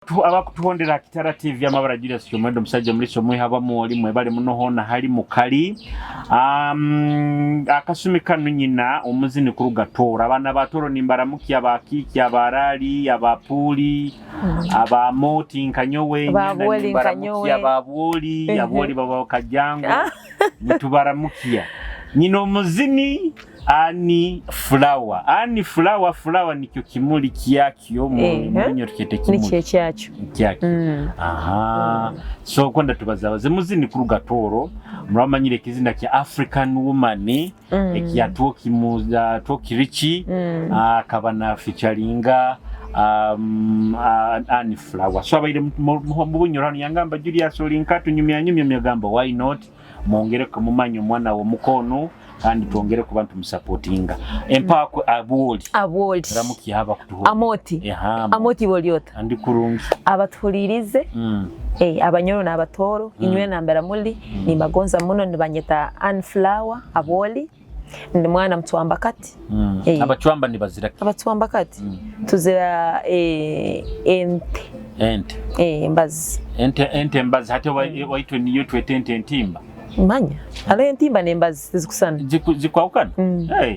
Abakutuhondera Kitara TV, amabara Julius Kyomwendo, omusajja omuliisa omwiha bamwoli. Mwebale muno hoona hali mukali. Akasumi kanu nyina omuzini kuruga Tooro. Abaana ba Tooro nimbaramukya, abakiiki, abarali, abapuuli, abamoti nkanyowe. Ababwoli. Nimbaramukya. Nkanyowe. Ababwoli, abwoli baba kajango, nitubaramukya. Nyina omuzini Annie Flower. Annie Flower, flower nikyo kimuli kyakyo mu munyo tukyete kimuli. Nikyo ekyakyo. Kyakyo. Aha. So kwenda tubazabaze muzini kuruga Tooro. Muramanyire ekizina kya African Woman ekya Twoki mu Twoki Richie, akaba na featuringa Annie Flower. So abaire mu Bunyoro hanu, yangamba, "Julius, oli nkatu nyumya nyumya." Myagamba, "Why not? Mwongere kumumanya omwana w'omukono kandi twongere kuba ntumusapotinga." Empaako Abwoli. Abwoli. Ramuki haba kutuho. Amoti. Ehamba. Amoti, boliota. Andi kurungi. Abatuhulirize, Abanyoro n'Abatooro, inywe nambera muli, nimbagonza muno. Nibanyeta Ann Flower Abwoli, ndi mwana Mutwambakati. Abacwamba nibazira ki? Abatwambakati tuzira ente. Ente. Embazi. Ente embazi. Hati waitu niyo twete ente entimba. Manya hariho entimba n'embazi tizikusana. Zikwahukana.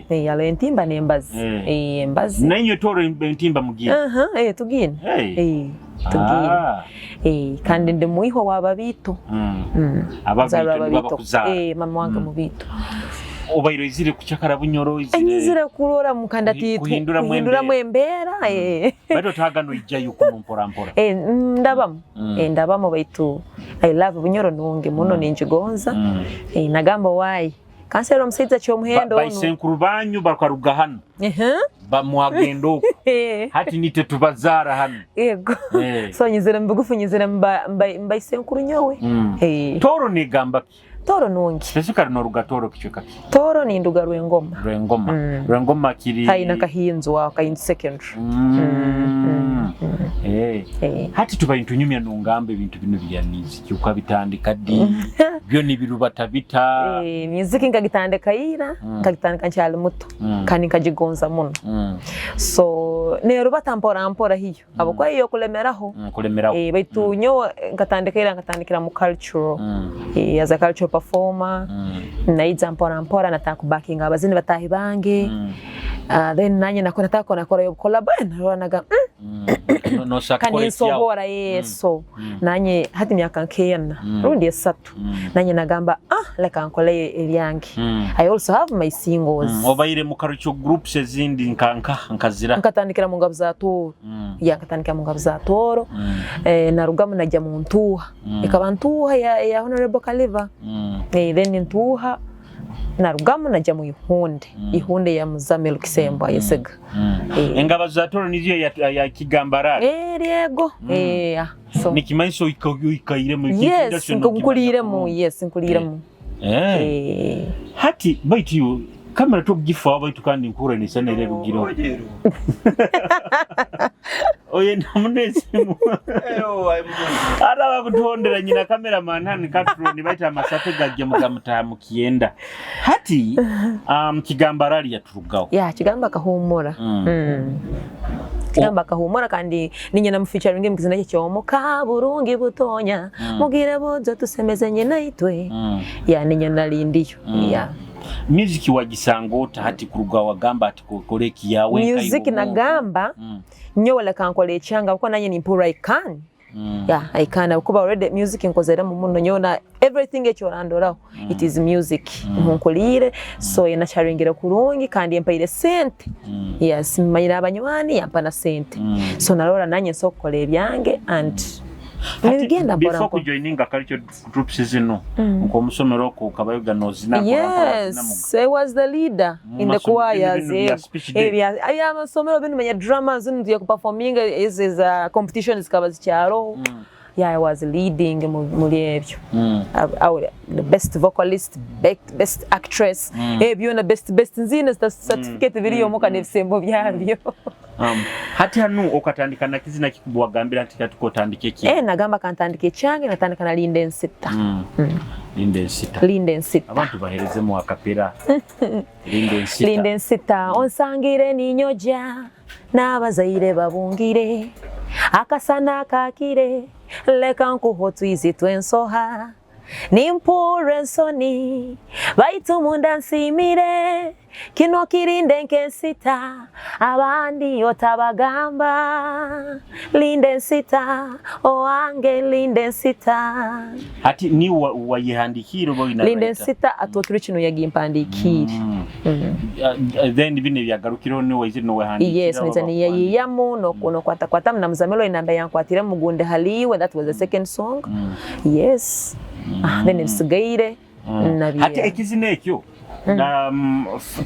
Hey. Hariho entimba n'embazi. Embazi. Nainywe Tooro entimba mugiine? Aha, tugiine. Hey. Tugiine. Ah. Kandi ndi mwihwa w'Ababiito. Ababiito. Nzarwa nibo Ababiito. abakuzaara. Mama wange Mubiito. Obaire oizire kucakara Bunyoro, oizire Enyizire kurora mukanda kuhinduramu. Kuhinduramu embeera. Baitu otaaga noijjayo kuno mpora mpora. Ndabamu. Ndabamu, baitu I love Bunyoro, nungi muno, ningigonza. Nagamba why kansera omusaija ky'omuhendo onu. Baisenkuru banyu bakaruga hanu, bamwagenda oku, hati nite tubazaara hanu. Yego. So nyizire mu bigufu, nyizire mbaisenkuru nyowe. Tooro negamba ki? Tooro nungi. Specifically noruga Tooro kicweka ki? Tooro ninduga Rwengoma. Rwengoma. Rwengoma kiri Haina Kahinzu aho, Kahinzu Secondary. Hati tuba nitunyumya nungamba ebintu bino bya music ukabitandika ddi? Byo nibirubata bita? Music nkagitandika ira, nkagitandika nkyali muto kandi nkagigonza muno. So nerubata mpora mpora hiyo habwokuba hiyo kulemeraho. Kulemeraho. Baitu nyowe nkatandika ira, nkatandikira mu cultural, as a cultural performer. Naija mpora mpora natandika kubakinga abazini bataahi bange. Then nanye natandika nakorayo obukolabo, narora nagamba, Noshaka kandi kukora ekyawe. Ninsobora, so nanye hati myaka nk'ena rundi 3, nanye nagamba, "Ah, leka nkoleyo ebyange." I also have my singles. Obaire mu cultural groups ezindi nka nkazira? Nkatandikira mu Ngabo za Tooro. Ya, nkatandikira mu Ngabo za Tooro. Narugamu najya mu Ntuuha, ekaba Ntuuha ya Honorable Kaliva. Then Ntuuha narugamu najya mu Ihunde, Ihunde ya Muzamiru Kisembo Ayesiga. Engabo za Tooro nizo ya Kigambarara? Ryego. So Nikimanyisa oikairemu. Yes, nkuliiremu, yes, nkuliiremu. Hati baitu iwe kamera tokugifaho, baitu kandi nkuhura nesana era erugireho oyenda muno esimu. Araba kutuhondera nyina cameraman hano Katroni, baitu amasate gajja mugamutaha mukyenda. Hati Kigambarali yaturugaho. Ya, Kigamba akahumura. Kigamba akahumura, kandi ninye namufeaturinga mu kizina kye kyomuka burungi butonya, mugire bozo tusemeze nyina itwe. Ya, ninye nalindiyo, ya. Music wagisanga ota hati kuruga wagamba ati kora ekiyawe? Music nagamba, nyowe leka nkola ekyanga kuko nanye nimpurra I can. Yeah, I can, kuba already music nkozeremu muno nyowe na everything ekyo orandoraho, it is music nkunkuliire. So enacharingire kurungi kandi empaire sente. Yes, manyire abanywani, yampa na sente. So narora nanye nsobola kukora ebyange and nibigenda mpora Before mpora. kujoininga culture groups zino, nk'omusomero okwo okabayoga nozina mpora mpora, ozina? Yes, I was the leader in the Mu choirs. bino bya speech day. Ebyamasomero bino, manya drama zino tuya kuperforminga ezo eza competition zikaba zikyaloho. Yeah, I was leading muri ebyo. The best vocalist, best actress, ebyo na best best nzine certificate biriyo muka n'ebisembo byabyo. Hati hanu okatandika na kizina kikubu wagambira nti kati kotandika eki? Nagamba kantandika ekyange, natandika na Linda Ensita. Linda Ensita. Linda Ensita. Abantu baherezemu akapera Linda Ensita. Linda Ensita. Onsangire ninyoja n'abazaire babungire. Akasana kakire, leka nkuhe otwizi tw'ensoha. Nimpurra ensoni, baitu munda nsiimire. Kinu kirinde nk'ensita, abandi otabagamba. Linda ensita, owange linda ensita. Hati niwe wayehandikiire oba oyina Linda writer? Ensita atwokirwe kinu yagimpandikiire. Then bino ebyagarukireho niwe waizire nowehandiikira? Yes, oba niza bakuhandiikira? niyeyiyamu nokwatakwatamu na Muzamilo enamba yankwatiremu gundi haliwe, that was the second song. Yes. Ah, then ebisigaire Hati nabyo. Ekizina ekyo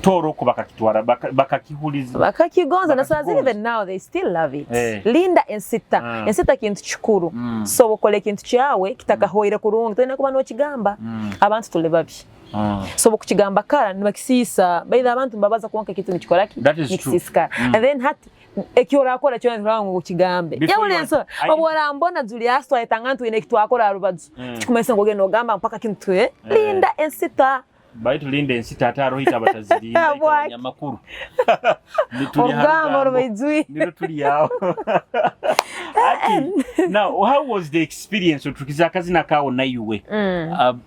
Tooro oko bakakitwara bakakihuliza? Bakakigonza na saa ziri. Bakakigonza. Even now they still love it. Linda ensita. Ensita kintu kikuru. So obukola ekintu kyawe kitakahwaire kurungi, toine kuba nokigamba. Abantu tuli babi. So obukukigamba kara nibakisiisa, baithe abantu nibabaza kwonka ekintu nikikora ki? That is true. Nikisiisikara. And then hati eki orakora kyona nituraba ngu okigambe. Before Yabura you ensonga. Obu orambona Julius twayetanga nti twine eki twakora aha rubaju. Kikumanyisa ngu ogenda nogamba mpaka kinu twe. Linda ensita. Baitu linda ensita ate haroho itwe abatazirinda itwe Habwaki? abanyamakuru. Tuli ha Orugamba rugambo. orubaijwire. Nirwo tuli aho. Ati, now how was the experience otukiza akazina kawo naiwe?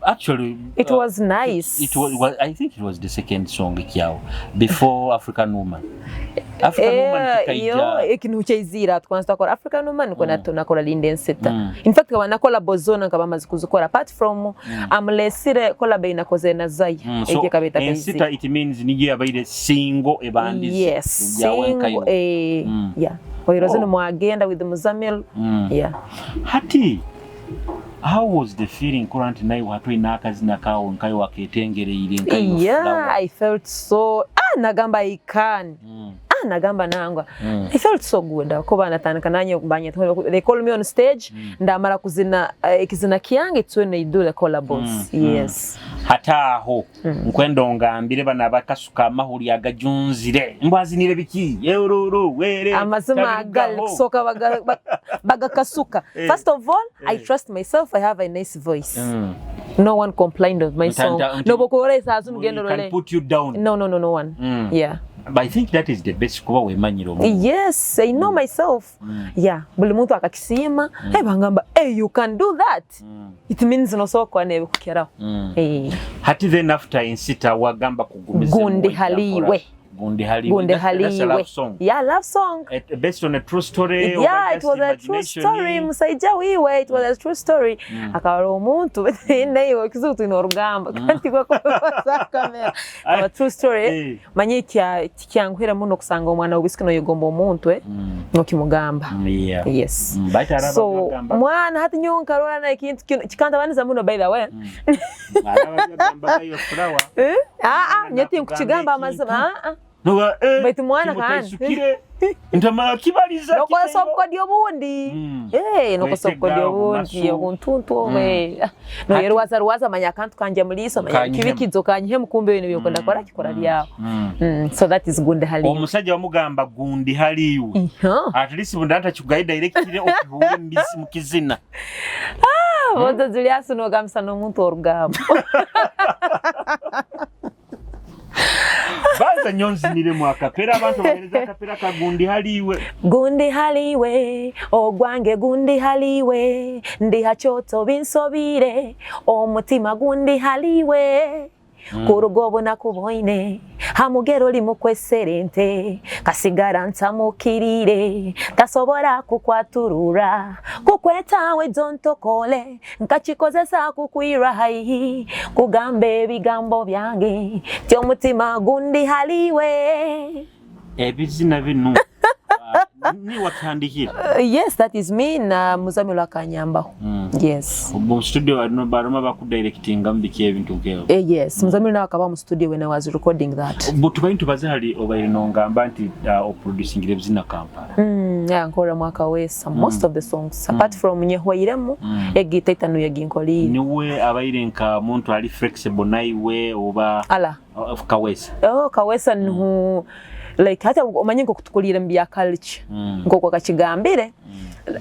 Actually It was nice. It was, I think it was the second song kyawo before African Woman. African Woman Eh, kikaija. Yo ekintu kyaizira tukwanza twakora African Woman niko nakora Linda Ensita. In fact nkaba nakola bozona nkaba maze kuzikora apart from amulesire collab einakoze na Zaya. So Egi ekaba ensita etakaizire. It means niyo yabaire single ebandize. Yes, Yawe single, nkaiwe. yeah. Oiroze Oh. nimwagenda with Muzamil. Yeah. Hati how was the feeling kora nti naye watulina akazina kawo nkayo waketengereire nkayo Yeah, flower? I felt so, ah, nagamba I can. Ah, nagamba nangwa. I felt so good kuba natandika nanye banye, they call me on stage, ndamara kuzina ekizina kyange, it's when they do the collabos. Yes. Hati aho nkwenda ongambire bano abakasuka amahuri agajunzire mbwazinire biki eruru were Amazima agali tabirugaho. Kusooka bagakasuka. First of all, I trust myself, I have a nice voice. No one complained of my song. Nobokurora esaazu You nugenda can orole. Put you down. No, no, no, no one. Yeah. But I think that is the best kuba wemanyira omuntu. Yes, I know myself. Yeah, buli muntu akakisiima. Hey, bangamba, "Hey, you can do that." It means nosobola kuba nebikukeraho. Hey. Hati then after ensita wagamba kugumiza Gundi haliwe. Gundi haliwe. Gundi That's a love haliwe. song. Yeah, love song. Based on a true story or Yeah, it just was a true imagination? story. Musaija wiwe, it was a true story. Akaba omuntu naye ekizibu tulina orugamba kandi gwakubaza kamera. Akaba true story. Manye kyanguhira muno kusanga omwana w'obwisiki noyegomba omuntu nokimugamba. Yes. Baitu araba So bagamba mwana hati nyowe nkarora na ekintu kino kikantabaniza muno, by the way. Araba bagambaga flower. Eh? Ah ah, nyowe tinkukigamba Nakugamba amazima. Ah ah. Noga Baitu mwana kandi. kimutaisukire ntamara kibaliza. Nokozesa kitairo. obukodyo obundi. Nokozesa Kwetega, obukodyo obundi, obunasu. obuntuntu obwe. Noyerwaza rwaza manya akantu kanje muliiso manya Kanyihemu. kibikizo kanyihemu kumbe ebintu byokwenda kora kikora byawe. So that is gundi hali. Omusajja wamugamba gundi haliwe. At least bunda ntakikugaye directly okihure mbisi mu kizina. Bonza Julius nogambisa n'omuntu orugamba. Banza nyonziniremu akapera abantu bahereza akapera kagundi haliwe. Gundi haliwe, ogwange gundi haliwe, ndi hachoto binsobire, omutima gundi haliwe. Kuruga obu nakuboine hamugero limukwesere nte kasigara ntamukirire tasobora kukwaturura kukwetawe dontokole nkakikozesa kukwira haihi kugamba ebigambo byange ti omutima gundi haliwe. Ebizina bino ni wakihandikira? Yes, that is me na Muzamilo akanyambaho. Yes. Mu studio bano baroma bakudirectinga mu biki ebintu nkebyo? Yes, Muzamilo nawe akaba mu studio when I was recording that. Butubayi tubaze hali obaire nongamba nti oproducingira ebizina Kampala. Yeah, nkora mwaka wesa most of the songs apart from nyehwairemu egita itanu yaginkoliire. Niwe abaire nka muntu ali flexible naiwe oba Ala. Kawesa? Oh, Kawesa nihu like hata omanyi nkokutukulire mu bya culture. Nk'oku akakigambire.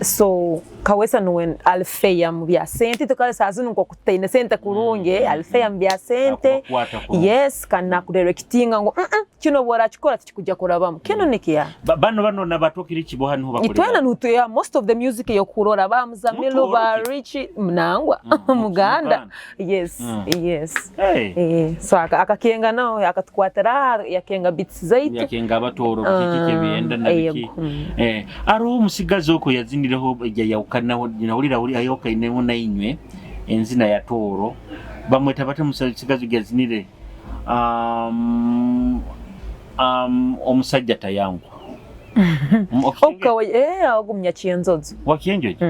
So Kawesa nuwe ali fair mu bya sente, tukale saa zinu nkoku tutaine sente kurungi, ali fair mu bya sente. Akubakwata kurungi. Yes, kandi nakudirectinga ngu kino bworakikora tikikujja kurabamu, kino nikya. Bano nabatokire kiboha niho bakorera. Itwena nutuya most of the music eyokurora ba Muzamiru, ba Mutooro ki? Richie Mnangwa, Muganda. Yes, yes. Hey. So akakenga nawe akatukwatira, yakenga beats zaitu. Yakenga abatooro biki kyebiyenda na biki. Yego. Aroho omusigazi okwo yazinireho yayawukanaho, nawulira ayawukaineho nainywe enzina ya Tooro, bamweta bate omusigazi yazinire omusajja tayangwa. Okawe ogu munyakyenzozo. Wakyenjojo.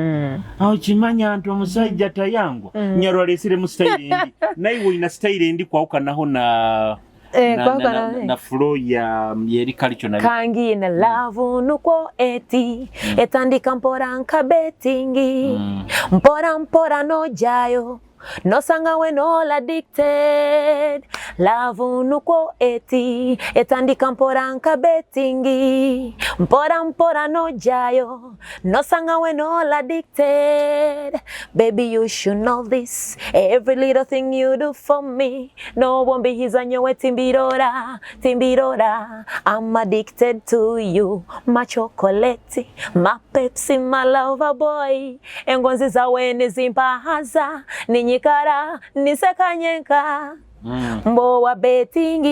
Aho kimanya nti omusajja tayangwa. Nyarwa alesire mu style endi, naye olina style endi kwawukanaho na Kwawukana, na flow ya yeri culture na Kangina love nukwo eti etandika mpora nka betting, mpora mpora nojayo nosanga when all addicted. Love nukwo eti etandika mpora nka betting, mpora mpora nojayo nosanga when all addicted. Baby, you should know this, every little thing you do for me, no bombihiza nyowe timbirora timbirora. I'm addicted to you, my chocolate, my Pepsi, my lover boy. Engonzi zawe nizimpahaza, ninyikara nisekanyenka. Mbowa betting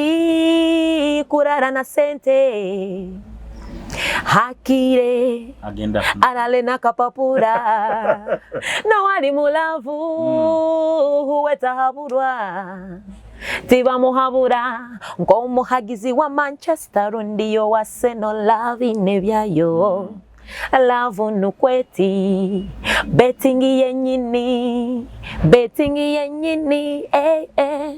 kurara na sente hakire agenda arale na kapapura, no ali mu love wetahaburwa tibamuhabura ng'omuhagizi wa Manchester rundiyo wa Arsenal. Love nebyayo, love nukweti betting yenyini, betting yenyini, eh, eh.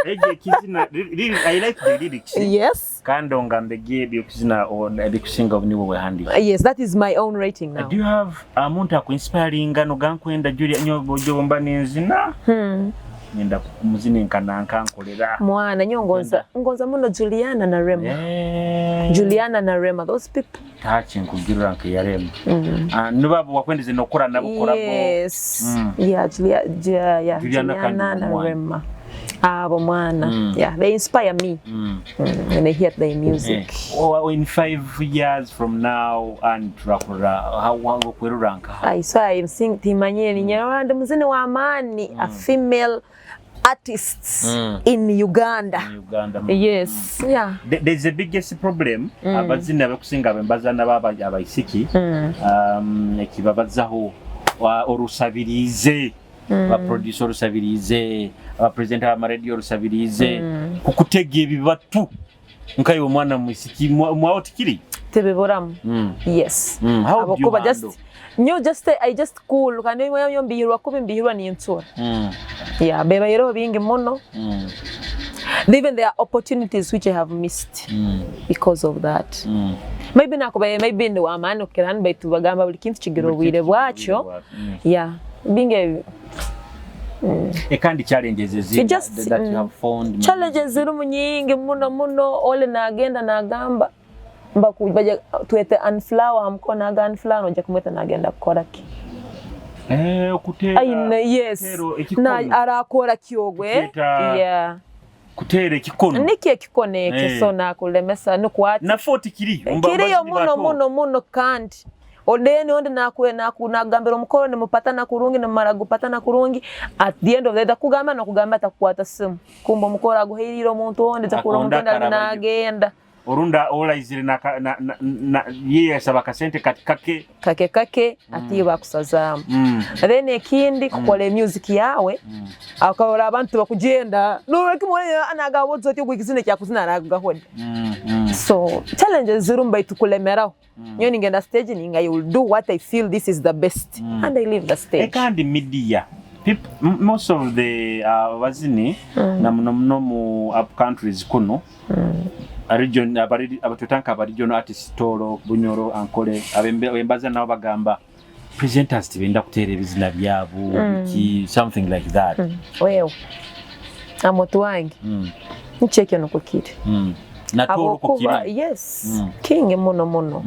Eje kizina really, I like the lyrics. Kandi ongambege byokuzina ebikusinga niwe wehandika. Yes, that is my own rating now. Do you have omuntu akuinspiringa nogankwenda Julia nyo bojo mba nenzina ngenda kumuzina nkananka nkolera? Mwana nyo ngonza ngonza muno Juliana na Rema. Juliana na Rema, those people. Tachi nkugirira nkeyarema. Ah, nibabo wakwendeze nokora nabo korabo? Yes. Yeah, Julia, yeah, Juliana Juliana kandi na mwana. Rema, abo mwana. Yeah, they inspire me when I hear their music. Oh, in 5 years from now and turakora how okwerura nka? I so I'm seeing timanyire ni Nyarwanda muzini wa amani, a female artist in Uganda. In Uganda. Yes, yeah. There's the biggest problem, abazini abakusinga abembazana baba abaisiki ekibabazaho orusabirize abaproducer, orusabirize abapresident b'amaradiyo, orusabirize kukutega ebibatu nkayo omwana mwisiki mwawo tikiri. Tebiburamu. Yes. How do you Abakuba just handle? Nyo just I just cool, kandi yo mbihirwa kubi, mbihirwa ni insura. Yeah, bebayero bingi muno. Even there are opportunities which I have missed because of that. Maybe nakubaye, maybe ndi wamaani okukira, baitu bagamba buli kintu kigira obwire bwakyo. Yeah, bingi ebyo. Kandi challenges It just- that you have found? Challenges zirimu nyingi muno muno. Ole nagenda nagamba baja twete unflower hamkono aga unflower, nojja kumweta nagenda kukora ki? Okuteera. Aine, yes. Okuteera ekikono. Na arakora kyogwe. Tukyeta- kuteera ekikono. Nikyo ekikono ekyo. So nakulemesa nukwati. Na foti kiriyo. Kiriyo muno muno muno, kandi odeni ondi nagambira omukoro nimupatana kurungi, nimumara gupatana kurungi, at the end of the day takugamba nokugamba, takukwata simu, kumba omukoro aguheirire omuntu ondi, takura omuntu Akonda ondi ali akarabayo. Nagenda. Orunda olaizire na ye yasaba akasente kati kake. Kake kake, ati bakusazaamu. Then ekindi, kukola music yawe akabora abantu bakugenda nagawodza oti ogwikizina kyakuzina aragahodi. So challenges zirimu, baitu kulemeraho nyo ningenda stage ninga I will do what I feel this is the best and I leave the stage. Kandi media most of the bazini na muno muno mu up countries kuno region abatwetanka aba regional artists, Toro, Bunyoro, Ankole, abembaza nabo bagamba presenters tibenda kuteera ebizina byabo biki, something like that. Wewe amotu wange, nikyekyo nukwo kiri. Na Tooro Habwokuba kiri. Yes, kingi muno muno.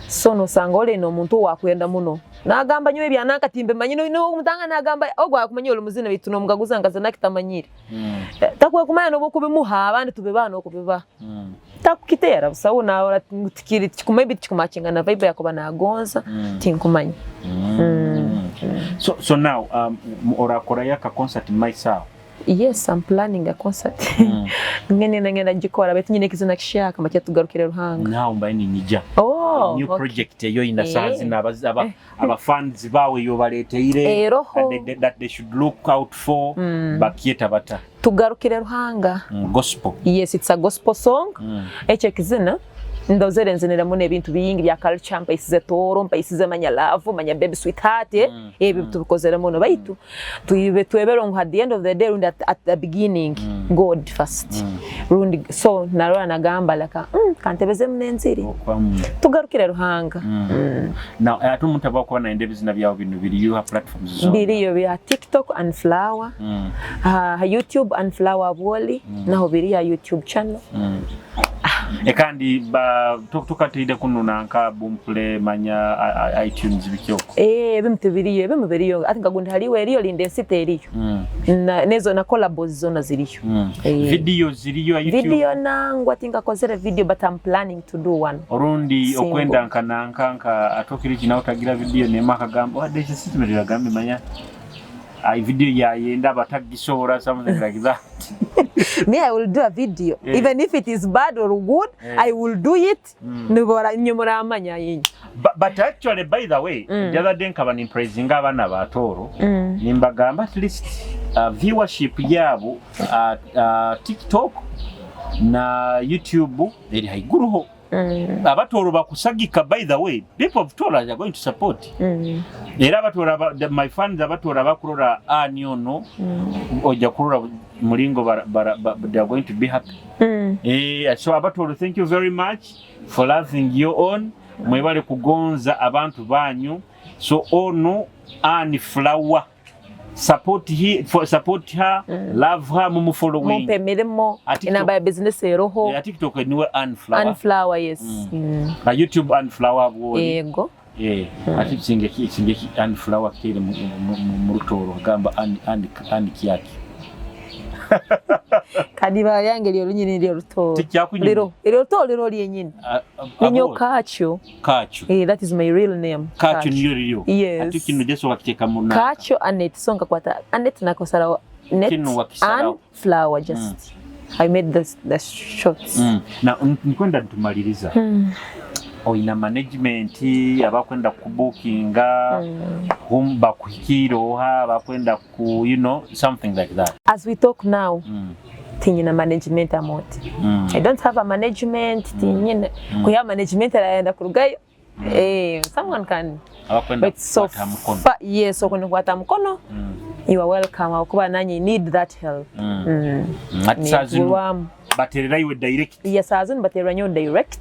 So nosanga oli n'omuntu owakwenda muno, nagamba, "Nyowe ebyananka timbimanyi." Nomutanga nagamba ogu akumanya oli muzina, baitu nomugaguza nkazina kitamanyire. Takwe kumanya nobukubimuha, abandi tubibaha nokubibaha. Takukiteera busaho, narora ngu tikiri maybe tikikumatchinga na vibe yakuba nagonza, tinkumanya. So now orakorayo aka concert myself? Yes, I'm planning a concert. Ngende ngenda gikora, baitu nyine ekizina kishaka makya, "Tugarukire Ruhanga." Nawe mbaye ninyija. Oh, new okay. Project eyo ina saha zino abafans bawe yo baleteire Eroho. That they should look out for, bakyeta bata? "Tugarukire Ruhanga." Gospel? Yes, it's a gospel song. Ekyo ekizina ndozere nziniramu n'ebintu bingi bya culture, mpaisize Tooro, mpaisize manya love, manya baby sweetheart, ebyo tubikozere muno, baitu tuibe twebere ngu at the end of the day, rundi at the beginning, God first, rundi so narora nagamba laka kantebezemu n'enziri. "Tugarukire Ruhanga." Now ate omuntu aba kuba nayenda ebizina byawe bino biriyo ha platforms zona? Biriyo bya TikTok and Flower, ha YouTube and Flower Bwoli, naho biri ya YouTube channel. Kandi tukateire kuno nanka Boomplay, manya iTunes, bikyoko? Eh, ebimu tibiriyo, ebimu biriyo, ati nkagundi haliwo eriyo linda ensita eriyo. Nezo na collabos zona ziriyo. Video ziriyo ha YouTube? Video nangwa tinkakozere video, but I'm planning to do one. Orundi Single. okwenda nka nanka nka atokiri kinawo tagira video nema akagamba wadde ekyo sikimerera gambe manya ai video yayenda batagisobola, something like that. Me, I will do a video. Even if it is bad or good, I will do it. Nibora nyumuramanya yinyi. But actually, by the way, the other day nkaba nimpraisinga abaana ba Tooro, nimbagamba at least viewership yaabo TikTok na YouTube eri haiguruho. Abatooro bakusagika. By the way, people of Tooro are going to support. Era abatooro my fans abatooro abakurora ani ono, ojja kurora mulingo they are going to be happy. So abatooro, thank you very much for loving your own. Mwebale kugonza abantu banyu. So ono Ann Flower, support he, for support her, love her, mumufollowing. Mumpe emirimo. Inamba ya business eroho. Yeah, TikTok niwe Ann Flower? Ann Flower, yes. Na YouTube Ann Flower bwoli? Yego. Ate kisinge Ann Flower kiri mu Rutooro, gamba Ann Ann Ann kyaki? Kandi ibara lyange lyo lunyini lyo Rutooro. Tikyakunyumira. Liro eryo Rutooro liro lyenyini. Ninyo Kacho. Kacho. That is my real name. Kacho niyo liryo? Yes. Ate kino jeso wakiteeka mu Kacho Anet, so nkakwata Anet nakosalawo net. Kino wakisalawo. Ann Flower, just I made the shots. Na nkwenda ntumaliriza, oyina management abakwenda kubukinga, whom bakuhikiire oha abakwenda ku something like that? As we talk now, tinyina management amoti. I don't have a management, tinyina kuya management arayenda kurugayo. Someone can abakwenda but so kukwata mukono. Yes, okwenda kukwata mukono, you are welcome, akuba nanyi need that help. Ati saa zino Nigulwamu. baterera iwe direct? Yes, saa zino baterera nnyo direct.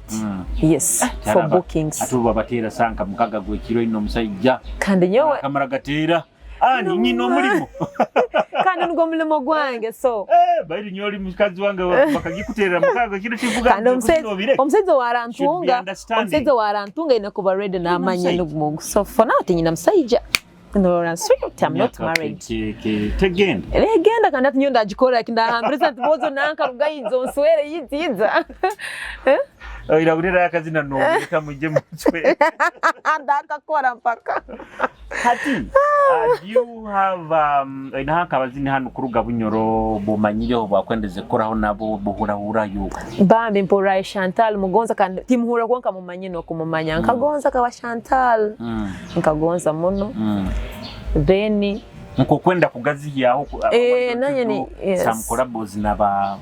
Yes, for bookings. Ate oba bateera sanka 6 gwekiro ino omusajja Kandi nyowe akamara gateera ani nyina omulimu. Kandi nigwo mulimo gwange, so Bairi nyo oli mukazi wange bakagikuteerera 6 kiro kivuga. Kandi omusaiza warantunga, understanding. Omusaiza warantunga ine kuba ready n'amanya Musajja. N'ogumu. So for now tinyina musajja, ndorora nsweet, I'm not married. Tegenda. Egenda, kandi ati nyo ndagikora ndahambiriza nti bozo nanka rugayinzo nswere yitiza. Irabulira akazina nomuleka mujje mutwe. Ndakakora mpaka. Hati do you have inahanka abazini hano kuruga Bunyoro bumanyireho bwakwendeze koraho nabo buhurahurayo? Bambi mpuraye Chantal mugonza, kandi timuhura kuonka mumanyi nokumumanya, nkagonza kawa Chantal, nkagonza muno. Then Nkokwenda kugazihyaho nanye yes. Some collabos naba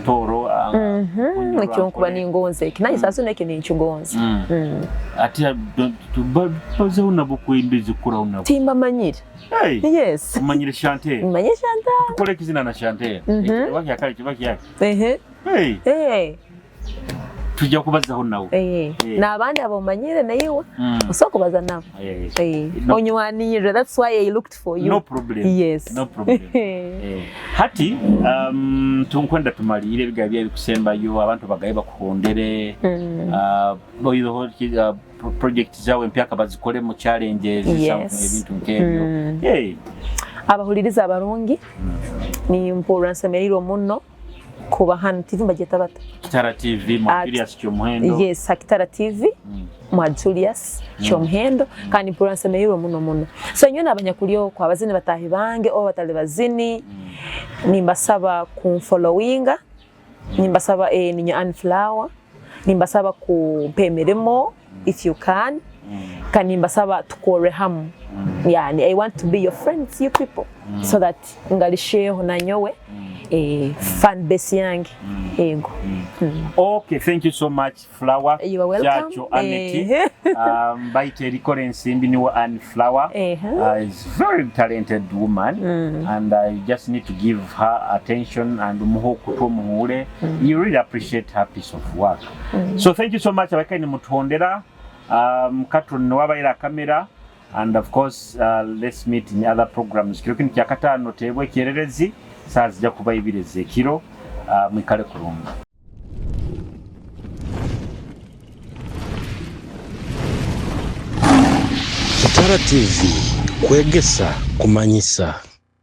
Toro, Bunyoro, Ekyo nkuba Ankole. Ningonza eki naye sasa neki ninkigonza. Ate bazeho nabo kwendeze kuraho nabo? Timbamanyire. Hey, Yes. umanyire Chantal? Manye Chantal. Tukole kizina na Chantal. Kiba kyakale kiba kyake. Ehe. Hey, Hey. Tujja kubazaho nawe. Eh, Eh. N'abandi abomanyire naiwe osobola kubaza nabo. Eh. Eh, No. Onywanirire, that's why I looked for you. No problem. Yes. No problem. Eh, hati tunkwenda tumalire ebigambo byebikusembayo abantu bagaye bakuhondere. Oireho project zawe empyaka bazikole mu challenges, Yes. ebintu nk'ebyo. Hey. Abahuliriza abarungi, nimpurra nsemereirwe muno kuba hano. TV mbagyeta bata? Kitara TV mwa Julius Kyomuhendo. Yes, Hakitara TV mwa Julius Kyomuhendo. Kandi mpurra nsemereirwe muno muno. So nyowe n'abanyakuli okwo, abazini batahi bange oba batali bazini, nimbasaba kunfollowinga, nimbasaba ninyo Ann Flower, nimbasaba kumpa emirimo if you can, kandi nimbasaba tukorre hamu. Yani I want to be your friends, you people, so that ngalisheho nanyowe fan base yange yego. Okay, thank you so much, Flower. You are welcome. Chacho Aneti. Eh. Baita erikora ensimbi niwe Ann Flower. Eh. Is very talented woman and I just need to give her attention and umuhe okutu omuhure. You really appreciate her piece of work. So thank you so much abakaini mutuhondera. Katron niwabaira kamera and of course let's meet in other programs. Kiro kinu kya katano tebwe kyererezi saa zijja kuba ibiri ez'ekiro. Mwikale kurungi. Kitara TV, kwegesa, kumanyisa.